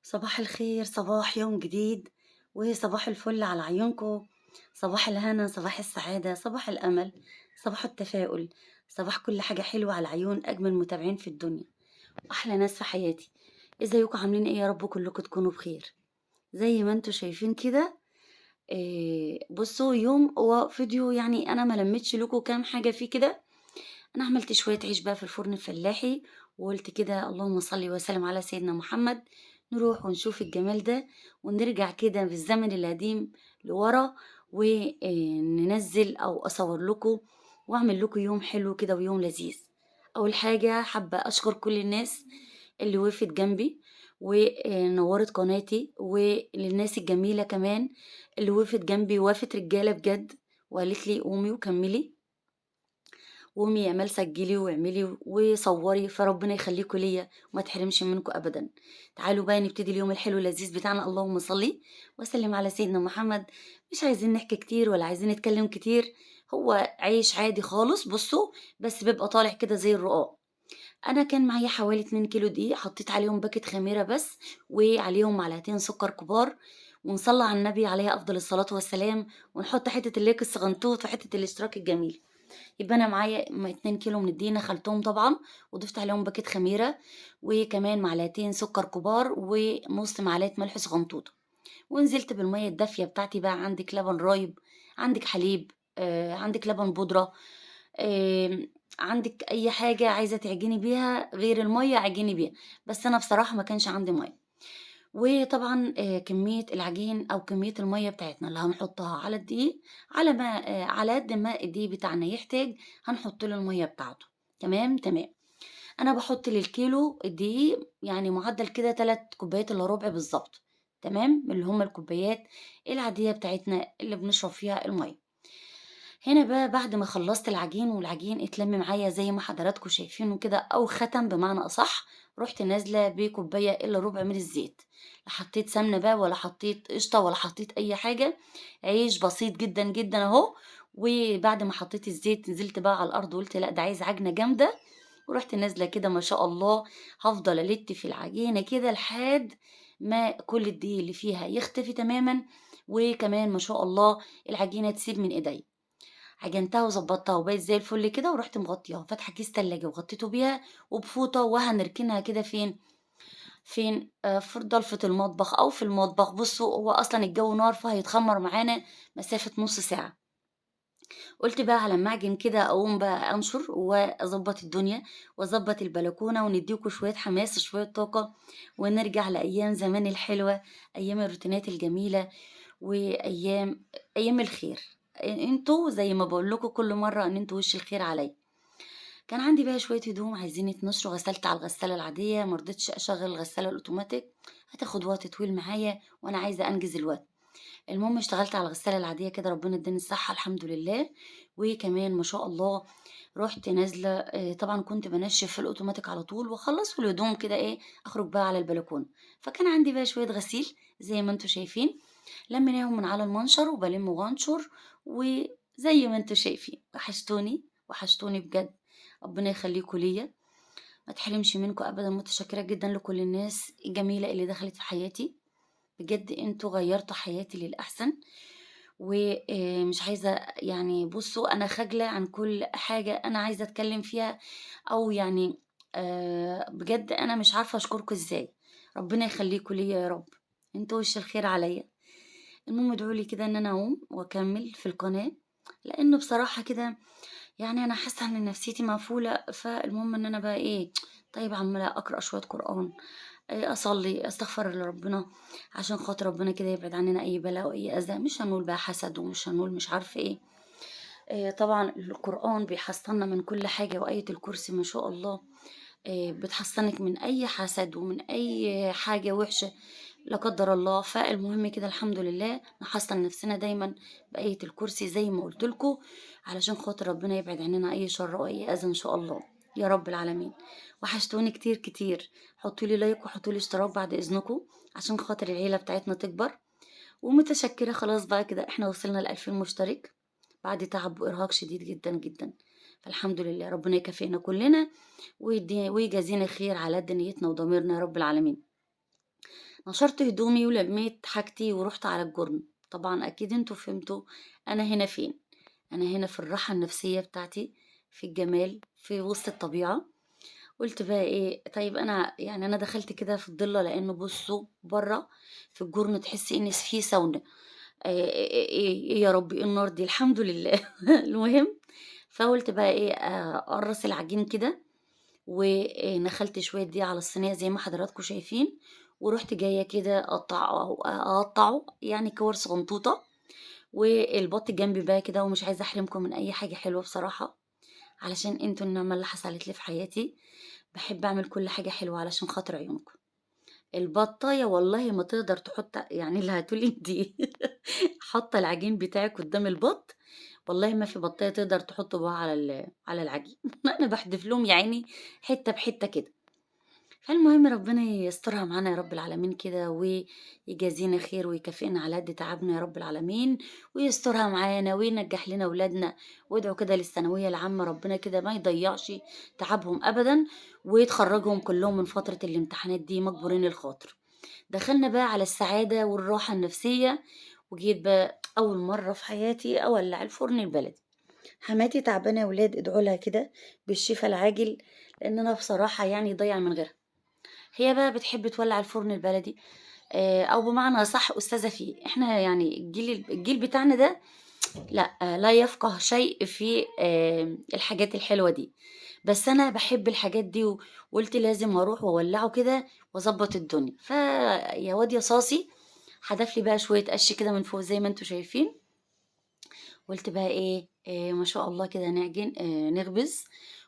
صباح الخير، صباح يوم جديد وصباح الفل على عيونكم، صباح الهنا، صباح السعادة، صباح الأمل، صباح التفاؤل، صباح كل حاجة حلوة على عيون أجمل متابعين في الدنيا، أحلى ناس في حياتي. ازيكم عاملين ايه؟ يا رب كلكم تكونوا بخير. زي ما انتوا شايفين كده، بصوا يوم وفيديو، يعني انا ما لميتش لكم كام حاجة فيه كده. انا عملت شوية عيش بقى في الفرن الفلاحي، وقلت كده اللهم صل وسلم على سيدنا محمد، نروح ونشوف الجمال ده ونرجع كده بالزمن القديم لورا، وننزل او اصور لكم واعمل لكم يوم حلو كده ويوم لذيذ. اول حاجة حابة اشكر كل الناس اللي وقفت جنبي ونورت قناتي، وللناس الجميلة كمان اللي وقفت جنبي، وقفت رجالة بجد وقالت لي قومي وكملي، وقومي يا امال سجلي واعملي وصوري، فربنا يخليكم ليا وما تحرمش منكم ابدا. تعالوا بقى نبتدي اليوم الحلو اللذيذ بتاعنا. اللهم صل وسلم على سيدنا محمد. مش عايزين نحكي كتير ولا عايزين نتكلم كتير، هو عيش عادي خالص بصوا، بس بيبقى طالع كده زي الرقاق. انا كان معايا حوالي 2 كيلو دقيق، حطيت عليهم باكت خميره بس، وعليهم معلقتين سكر كبار، ونصلي على النبي عليه افضل الصلاه والسلام، ونحط حته ال like الصغنطوط وحته الاشتراك الجميل. يبقى انا معايا 2 كيلو من الدقيق، نخلتهم طبعا وضفت عليهم باكت خميره، وكمان معلقتين سكر كبار، ونص معلقه ملح صغنطوطه، ونزلت بالميه الدافيه بتاعتي. بقى عندك لبن رايب، عندك حليب، عندك لبن بودره، عندك اي حاجه عايزه تعجني بيها غير الميه عجني بيها، بس انا بصراحه ما كانش عندي ميه. وطبعا، كميه العجين او كميه الميه بتاعتنا اللي هنحطها على الدقيق، على قد ما الدقيق بتاعنا يحتاج هنحط له الميه بتاعته. تمام تمام. انا بحط للكيلو الدقيق يعني معدل كده 3 كوبايات الا ربع بالظبط، تمام، اللي هم الكوبايات العاديه بتاعتنا اللي بنشرب فيها الميه. هنا بقى بعد ما خلصت العجين والعجين اتلم معايا زي ما حضراتكم شايفينه كده، او ختم بمعنى اصح، رحت نازله بكوبايه الا ربع من الزيت. لا حطيت سمنه بقى ولا حطيت قشطه ولا حطيت اي حاجه، عيش بسيط جدا جدا اهو. وبعد ما حطيت الزيت نزلت بقى على الارض وقلت لا ده عايز عجنه جامده، ورحت نازله كده ما شاء الله. هفضل الت في العجينه كده لحد ما كل الدقيق اللي فيها يختفي تماما، وكمان ما شاء الله العجينه تسيب من ايديا. عجنتها وظبطتها وبقت زي الفل كده، ورحت مغطياها، فاتحه كيس تلاجة وغطيته بيها وبفوطه، وهنركنها كده فين؟ فين؟ في ضلفه المطبخ او في المطبخ. بصوا هو اصلا الجو نار فهيتخمر معانا مسافه نص ساعه. قلت بقى على ما اعجن كده اقوم بقى انشر واظبط الدنيا واظبط البلكونه، ونديكوا شويه حماس وشويه طاقه، ونرجع لايام زمان الحلوه، ايام الروتينات الجميله، وايام ايام الخير. انتوا زي ما بقول لكم كل مره ان انتوا وش الخير عليا. كان عندي بقى شويه هدوم عايزين يتنشروا، غسلت على الغساله العاديه، ما رضيتش اشغل الغساله الاوتوماتيك، هتاخد وقت طويل معايا وانا عايزه انجز الوقت. المهم اشتغلت على الغساله العاديه كده، ربنا اداني الصحه الحمد لله. وكمان ما شاء الله رحت نازله، طبعا كنت بنشف في الاوتوماتيك على طول واخلص والهدوم كده ايه، اخرج بقى على البلكونه. فكان عندي بقى شويه غسيل زي ما انتوا شايفين، لميناهم من على المنشر وبلم وانشر، وزي ما انتوا شايفين. وحشتوني وحشتوني بجد، ربنا يخليكوا ليا، ما تحرمش منكم ابدا. متشكره جدا لكل الناس الجميله اللي دخلت في حياتي، بجد انتوا غيرتوا حياتي للاحسن. ومش عايزه يعني، بصوا انا خجله عن كل حاجه انا عايزه اتكلم فيها، او بجد انا مش عارفه اشكركم ازاي. ربنا يخليكوا ليا يا رب، انتوا وش الخير عليا. المهم ادعوا لي كده ان انا اقوم واكمل في القناه، لانه بصراحه كده انا حاسه ان نفسيتي مقفوله. فالمهم ان انا بقى ايه، طيب عماله اقرا شويه قران، اصلي، استغفر لربنا عشان خاطر ربنا كده يبعد عننا اي بلاء واي اذى. مش هنقول بقى حسد ومش هنقول مش عارفه ايه، طبعا القران بيحصلنا من كل حاجه، وايه الكرسي ما شاء الله، بتحصنك من اي حسد ومن اي حاجه وحشه لا قدر الله. فالمهم كده الحمد لله نحصن نفسنا دايما بآية الكرسي زي ما قلت لكم، علشان خاطر ربنا يبعد عننا اي شر واي اذى ان شاء الله يا رب العالمين. وحشتوني كتير كتير، حطوا لي لايك وحطوا لي اشتراك بعد اذنكم عشان خاطر العيله بتاعتنا تكبر. ومتشكره خلاص بقى كده احنا وصلنا ل2000 مشترك بعد تعب وارهاق شديد جدا جدا، فالحمد لله ربنا يكافئنا كلنا ويجازينا خير على قد نيتنا وضميرنا يا رب العالمين. نشرت هدومي ولميت حاجتي ورحت على الجرن. طبعا اكيد انتوا فهمتوا انا هنا فين. انا هنا في الراحة النفسية بتاعتي، في الجمال، في وسط الطبيعة. قلت بقى ايه، طيب انا يعني انا دخلت كده في الضله، لانه بصوا بره في الجرن تحسي ان في ساونا. ايه ايه إيه يا ربي، ايه النار دي، الحمد لله. المهم فقلت بقى ايه، اقرص العجين كده، ونخلت شوية دي على الصينية زي ما حضراتكم شايفين، ورحت جاية كده اقطعه يعني كور صغنطوطه، والبط جنبي بقى كده. ومش عايزه احرمكم من اي حاجة حلوة بصراحة، علشان انتوا النعمة اللي حصلت لي في حياتي. بحب اعمل كل حاجة حلوة علشان خاطر عيونكم. البطايه والله ما تقدر تحط، يعني اللي هتقولي دي حاطه العجين بتاعك قدام البط، والله ما في بطايه تقدر تحطه بقى على العجين. انا بحدف لهم يا عيني حتة بحته كده. فالمهم ربنا يسترها معانا يا رب العالمين كده، ويجازينا خير ويكافئنا على قد تعبنا يا رب العالمين، ويسترها معانا وينجح لنا اولادنا. وادعوا كده للثانويه العامة، ربنا كده ما يضيعش تعبهم ابدا، ويتخرجهم كلهم من فترة الامتحانات دي مجبورين الخاطر. دخلنا بقى على السعادة والراحة النفسية، وجيت بقى اول مرة في حياتي اولع الفرن البلدي. حماتي تعبانة يا ولاد، ادعوا لها كده بالشفاء العاجل، لان انا بصراحة يعني ضايعة من غيرها. هي بقى بتحب تولع الفرن البلدي، او بمعنى صح استاذه فيه. احنا يعني الجيل بتاعنا ده لا يفقه شيء في الحاجات الحلوة دي، بس انا بحب الحاجات دي، وقلت لازم اروح واولعه كده واظبط الدنيا. فيا واد يا صاصي حدف لي بقى شوية قش كده من فوق زي ما انتم شايفين. قلت بقى ايه، ما شاء الله كده نعجن، نخبز.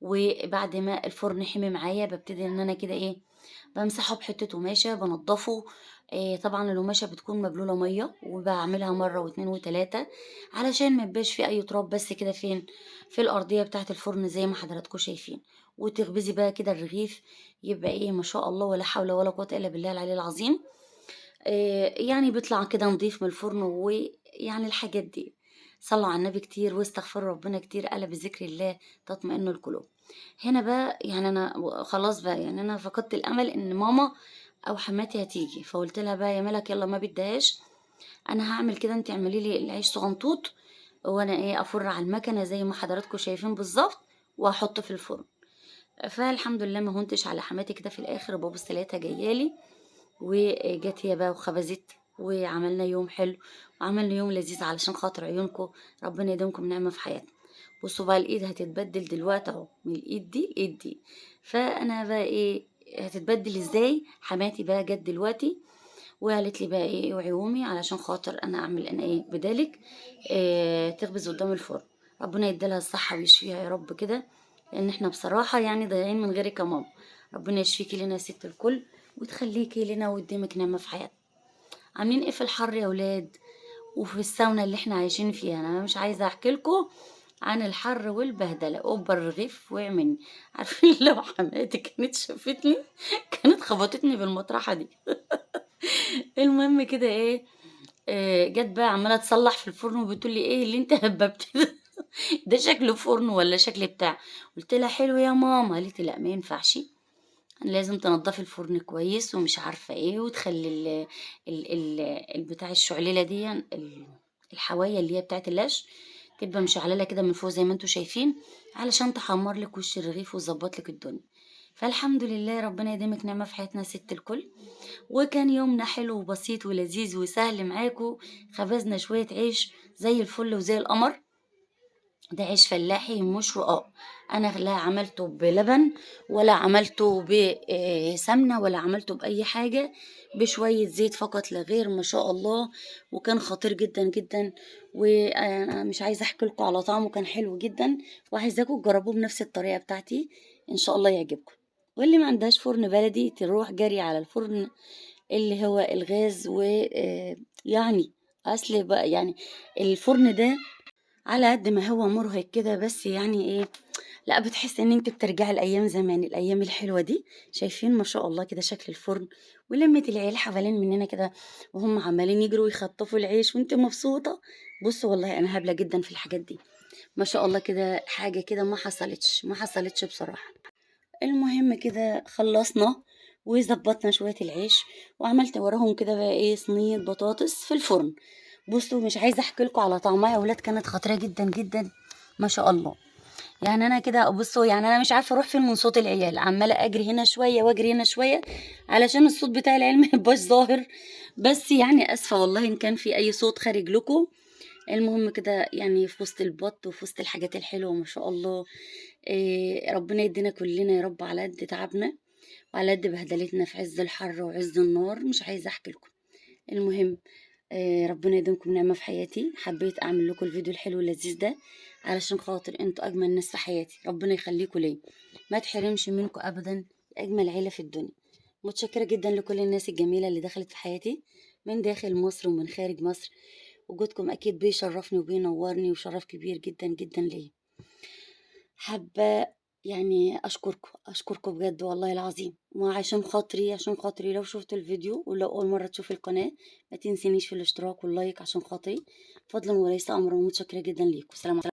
وبعد ما الفرن حمي معايا ببتدي ان انا كده ايه، بمسحه بحته قماشة، بنضفه. طبعا القماشه بتكون مبلوله مية، وبعملها مرة واتنين وتلاتة علشان ما يبقاش في اي تراب، بس كده فين في الارضية بتاعه الفرن زي ما حضراتكم شايفين. وتخبزي بقى كده الرغيف يبقى ايه ما شاء الله، ولا حول ولا قوة الا بالله العلي العظيم. يعني بيطلع كده نضيف من الفرن. ويعني الحاجات دي صلوا على النبي كتير واستغفروا ربنا كتير، ألا بذكر الله تطمئن القلوب. هنا بقى يعني انا خلاص بقى، يعني انا فقدت الامل ان ماما او حماتي هتيجي، فقلت لها بقى يا ملك يلا ما بدهاش، انا هعمل كده، انت اعملي لي العيش صغنطوط وانا ايه افر على المكنه زي ما حضراتكم شايفين بالظبط، واحطه في الفرن. فالحمد لله ما هونتش على حماتي كده في الاخر، ببص لقيتها جايالي، وجت هي بقى وخبزت، وعملنا يوم حلو وعملنا يوم لذيذ علشان خاطر عيونكم. ربنا يديمكم نعمه في حياتنا. بصوا بقى الايد هتتبدل دلوقتي اهو، من الايد دي الايد دي. فانا بقى ايه هتتبدل ازاي؟ حماتي بقى جت دلوقتي وقالت لي بقى ايه، اوعي قومي علشان خاطر انا اعمل انا ايه بدالك، تخبز قدام الفرن. ربنا يديلها الصحة ويشفيها يا رب كده، لان احنا بصراحة يعني ضايعين من غيرك يا ماما. ربنا يشفيكي لنا يا ست الكل، وتخليكي لنا وتديمك نعمه في حياتنا. عاملين ايه في الحر يا ولاد وفي الساونا اللي احنا عايشين فيها؟ انا مش عايزه احكي لكم عن الحر والبهدله. اوبر الرغيف وقع مني، عارفين لو حماتي كانت شافتني كانت خبطتني بالمطرحه دي. المهم كده ايه، جت بقى عماله تصلح في الفرن وبتقول لي ايه اللي انت هببت ده؟ ده شكله فرن ولا شكل بتاع؟ قلت لها حلو يا ماما. قالت لي لا ما ينفعش، لازم تنضفي الفرن كويس ومش عارفه ايه، وتخلي البتاع الشعلله دي، الحوايه اللي هي بتاعت اللاش تبقى مشعلله كده من فوق زي ما انتم شايفين، علشان تحمر لك وش الرغيف وتظبط لك الدنيا. فالحمد لله ربنا يديمك نعمه في حياتنا ست الكل. وكان يومنا حلو وبسيط ولذيذ وسهل معاكم. خبزنا شوية عيش زي الفل وزي القمر. ده عيش فلاحي مش رقاق، انا لا عملته بلبن ولا عملته بسمنه ولا عملته باي حاجة، بشوية زيت فقط لا غير ما شاء الله. وكان خطير جدا جدا، وانا مش عايزه احكي لكم على طعمه، كان حلو جدا، وعايزاكم تجربوه بنفس الطريقة بتاعتي ان شاء الله يعجبكم. واللي ما عندهاش فرن بلدي تروح جري على الفرن اللي هو الغاز. و يعني اصل بقى يعني الفرن ده على قد ما هو مرهق كده، بس يعني ايه، لا بتحس ان انت بترجعي لايام زمان، الايام الحلوة دي. شايفين ما شاء الله كده شكل الفرن ولمه العيال حوالين مننا كده، وهم عمالين يجروا ويخطفوا العيش وانت مبسوطة. بصوا والله انا هبلة جدا في الحاجات دي، ما شاء الله كده حاجة كده ما حصلتش، ما حصلتش بصراحة. المهم كده خلصنا وظبطنا شوية العيش، وعملت وراهم كده بقى ايه صينية بطاطس في الفرن. بصوا مش عايزه احكي لكم على طعمها يا ولاد، كانت خطيرة جدا جدا ما شاء الله. يعني انا كده بصوا، يعني انا مش عارفه اروح فين من صوت العيال، عماله اجري هنا شوية واجري هنا شوية علشان الصوت بتاع العيال ما يبقاش ظاهر، بس يعني اسفه والله ان كان في اي صوت خارج لكم. المهم كده يعني في وسط البط وفي وسط الحاجات الحلوة ما شاء الله، إيه ربنا يدينا كلنا يا رب على قد تعبنا وعلى قد بهدلتنا في عز الحر وعز النار، مش عايزه احكي لكم. المهم ربنا يديمكم نعمه في حياتي. حبيت اعمل لكم الفيديو الحلو اللذيذ ده علشان خاطر انتوا اجمل ناس في حياتي، ربنا يخليكم ليا، ما تحرمش منكم ابدا، اجمل عيله في الدنيا. متشكره جدا لكل الناس الجميلة اللي دخلت في حياتي من داخل مصر ومن خارج مصر، وجودكم اكيد بيشرفني وبينورني وشرف كبير جدا جدا ليا. حابة يعني اشكركم بجد والله العظيم، وعشان خاطري، عشان خاطري لو شفتوا الفيديو ولو اول مرة تشوفي القناة ما تنسينيش في الاشتراك واللايك عشان خاطري، فضلا وليس امرا. ومتشكره جدا ليكم. سلام عليكم.